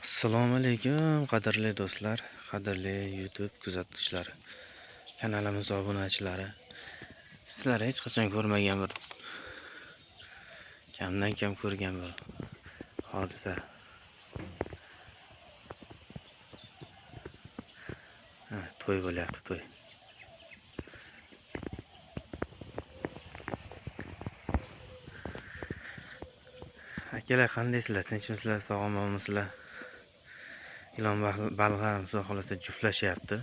Assalomu alaykum qadrli do'stlar, qadrli YouTube kuzatuvchilari, kanalimiz obunachilari. Sizlar hech qachon ko'rmagan bir kamdan kam ko'rgan bir hodisa. To'y bo'lyapti, to'y. Akalar, qandaysizlar? Tinchmisizlar, sog'omonmisizlar? Ilon baliqlarimiz xudo xohlasa juftlashyapti.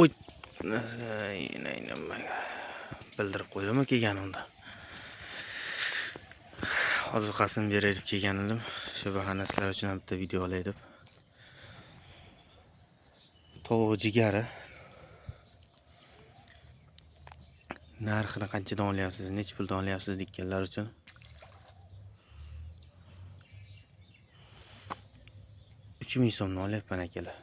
Oy, bildirib qo'ydimmi kelganimda? Ozuqasini beray deb kelgan edim. Shu bahona sizlar uchun ham bitta video olay deb. Tovuq jigari. Narxini qanchadan olyapsiz, necha puldan olyapsiz deganlar uchun. 3000 so'mdan olyapman akalar.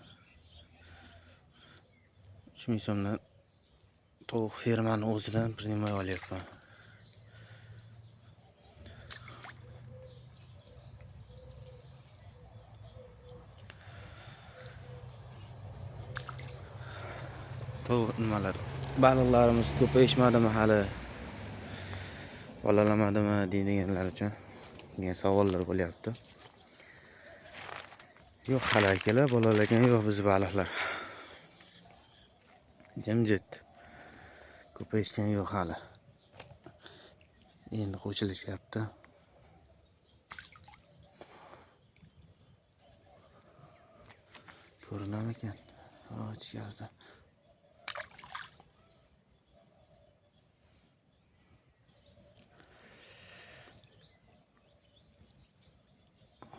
3000 so'mdan tovuq fermani o'zidan bir nima olyapman. Tovuq nimalar? Baliqlarimiz ko'payishmadimi hali? Bolalamadimi deydiganlar uchun degan savollar bo'lyapti. Yo'q hali akalar, bolalagan yo'q biz baliqlar. Jimjit. Ko'payishgan yo'q hali. Endi qo'shilishyapti. Ko'rinamikan? Ichkarida.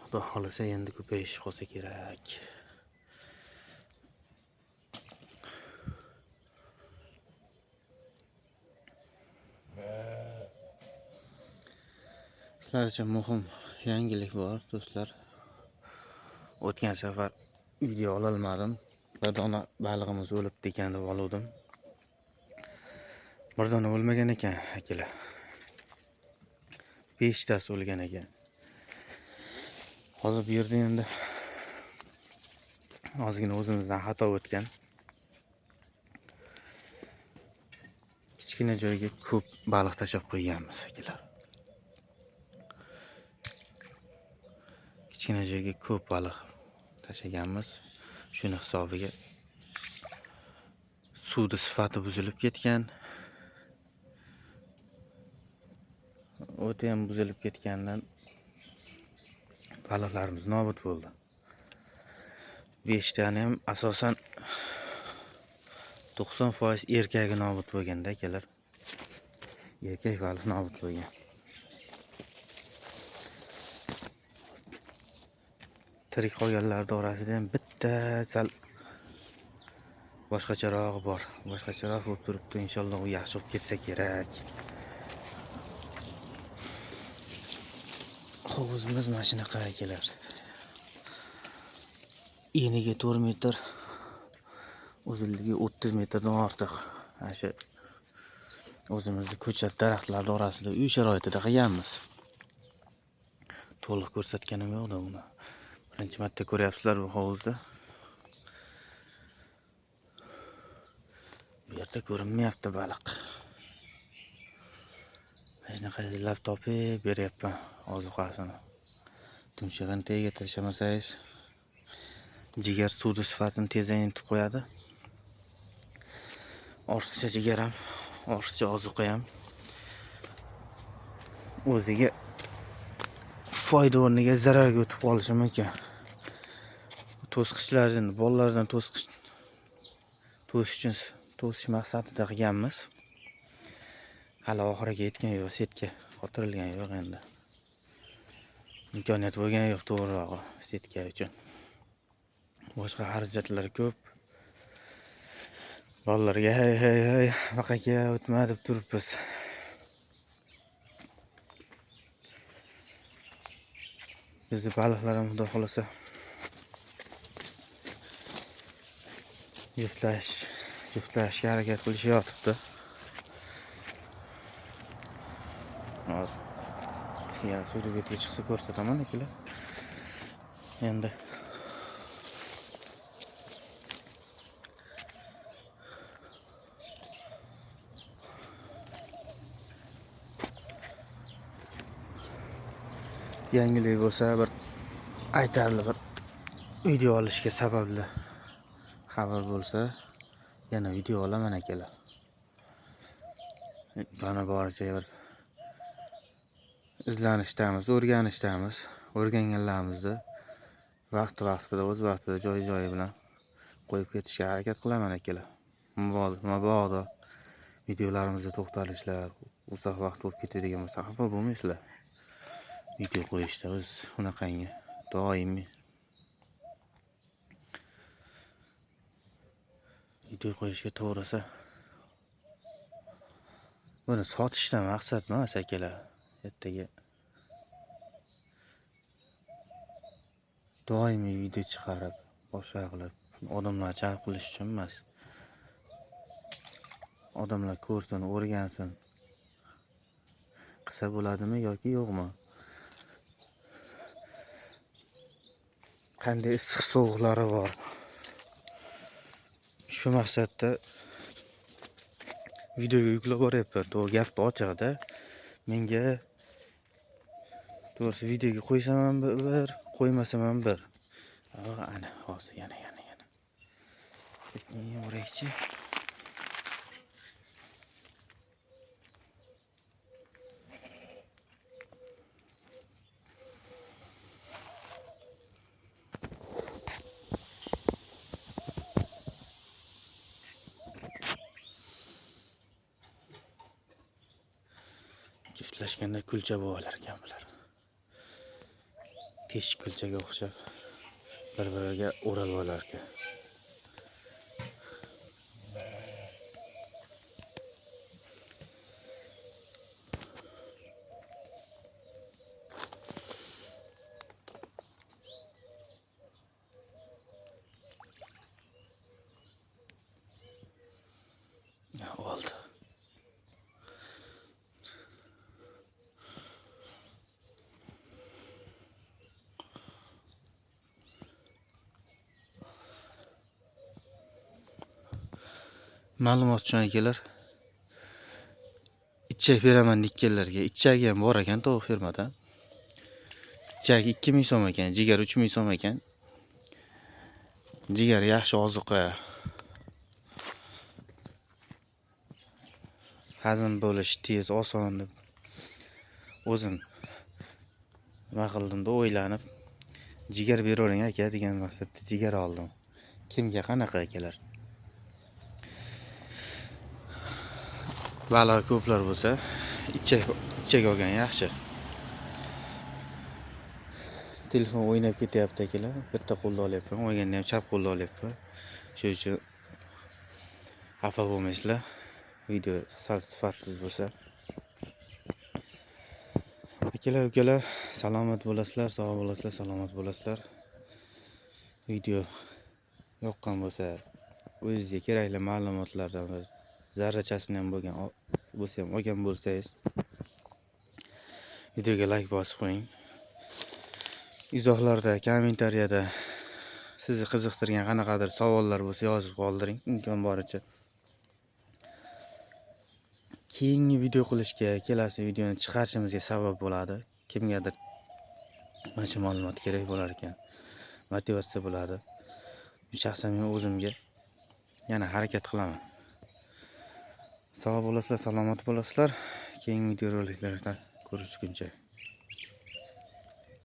Xudo xohlasa endi ko'payish qolsa kerak. Sizlar uchun muhim yangilik bor, do'stlar. O'tgan safar video ololmadim. Bir dona balig'imiz o'libdi ekan deb oluvdim. Bir dona o'lmagan ekan, akalar. 5 tasi o'lgan ekan. Hozir bu yerda endi ozgina o'zimizdan xato o'tgan. Kichkina joyga ko'p baliq tashlab qo'yganmiz, akalar. Kichkina joyga ko'p baliq tashlaganmiz. Shuni hisobiga suvni sifati buzilib ketgan. O'ti ham buzilib ketgandan baliqlarimiz nobud bo'ldi. 5 tani ham asosan 90% erkagi nobud bo'lganda akalar. Erkak baliq nobud bo'lgan. Tirik qolganlar orasida ham bitta sal boshqacharog'i bor. Boshqacharoq bo'lib turibdi. Inshaalloh u yaxshi bo'lib ketsa kerak. Hovuzimiz mana shunaqa akalar. Eniga 4 metr, uzunligi 30 metrdan ortiq. Mana shu o'zimizni ko'chat daraxtlar orasida uy sharoitida qilganmiz. To'liq ko'rsatganim yo'q-da uni. Birinchi marta ko'ryapsizlar bu hovuzda. Bu yerda ko'rinmayapti baliq. Mana shunaqa izlab topib beryapman ozuqasini. Tumshug'ini tagiga tashlamasangiz jigar suvni sifatini tez aynitib qo'yadi. Ortiqcha jigar ham, ortiqcha ozuqa ham o'ziga foyda o'rniga zararga o'tib qolishi mumkin. To'sqichlardan, bolalardan to'sqish to'sish uchun to'sish maqsadida qilganmiz. Hali oxiriga yetgan yo'q, setka qotirilgan yo'q endi. Imkoniyat bo'lgan yo'q to'g'rirog'i setka uchun. Boshqa xarajatlar ko'p. Bolalarga hey hey hey vaqaga o'tma deb turibmiz. Bizni baliqlar ham xudo xohlasa juftlashga harakat qilishyotibdi. Hozir Yana suvni betiga chiqsa ko'rsataman akalar. Endi yangilik bo'lsa bir aytarli bir video olishga sababli xabar bo'lsa yana video olaman akalar. Imkoni boricha bir izlanishdamiz, o'rganishdamiz. O'rganganlarimizni vaqti-vaqtida, o'z vaqtida, joy-joyi bilan qo'yib ketishga harakat qilaman akalar. Mabodo videolarimizda to'xtalishlar, uzoq vaqt bo'lib ketadigan bo'lsa, xafa bo'lmaysizlar. Video qo'yishda biz unaqangi doimiy video qo'yishga to'g'risi buni sotishdan maqsad emas akalar. Ertaga doimiy video chiqarib, boshqa qilib odamlar jalb qilish uchun emas. Odamlar ko'rsin, o'rgansin. Qilsa bo'ladimi yoki yo'qmi? Qanday issiq sovuqlari bor. Shu maqsadda videoga yuklab boryapman. To'g'ri, gapni ochig'ida menga to'g'risi videoga qo'ysam ham bir, qo'ymasam ham bir. Ana hozir yana. Sekin yuboraychi. Juftlashganda kulcha bo'lar ekan bular. Teshik kulchaga o'xshab bir-biriga o'ralib olar ekan. Oldi. Ma'lumot uchun akalar, ichak beraman nikkellarga. Ichagi ham bor ekan tovuq fermada. Ichagi 2000 so'm ekan, jigar 3000 so'm ekan. Jigar yaxshi ozuqa. Hazm bo'lish tez, oson deb o'zim nima qildimda o'ylanib jigar beravering aka degan maqsadda jigar oldim. Kimga qanaqa akalar? Balo ko'plar bo'lsa, ichak olgan yaxshi. Telefon o'ynab ketyapti akalar. Bitta qo'lda olyapman, olganda ham chap qo'lda olyapman. Shuning uchun xafa bo'lmaysizlar. Video sal sifatsiz bo'lsa. Akalar, ukalar, salomat bo'lasizlar, sog' bo'lasizlar, salomat bo'lasizlar. Video yoqqan bo'lsa, o'zingizga kerakli ma'lumotlardan bir zarrachasini ham bo'lgan bo'lsa ham olgan bo'lsangiz, videoga like bosib qo'ying. Izohlarda, kommentariyada sizni qiziqtirgan qanaqadir savollar bo'lsa yozib qoldiring, imkon boricha. Keyingi video qilishga, kelasi videoni chiqarishimizga sabab bo'ladi. Kimgadir mana shu ma'lumot kerak bo'lar ekan, motivatsiya bo'ladi. Shaxsan men o'zimga yana harakat qilaman. Sog' bo'lasizlar, salomat bo'lasizlar. Keyingi videoroliklarda ko'rishguncha.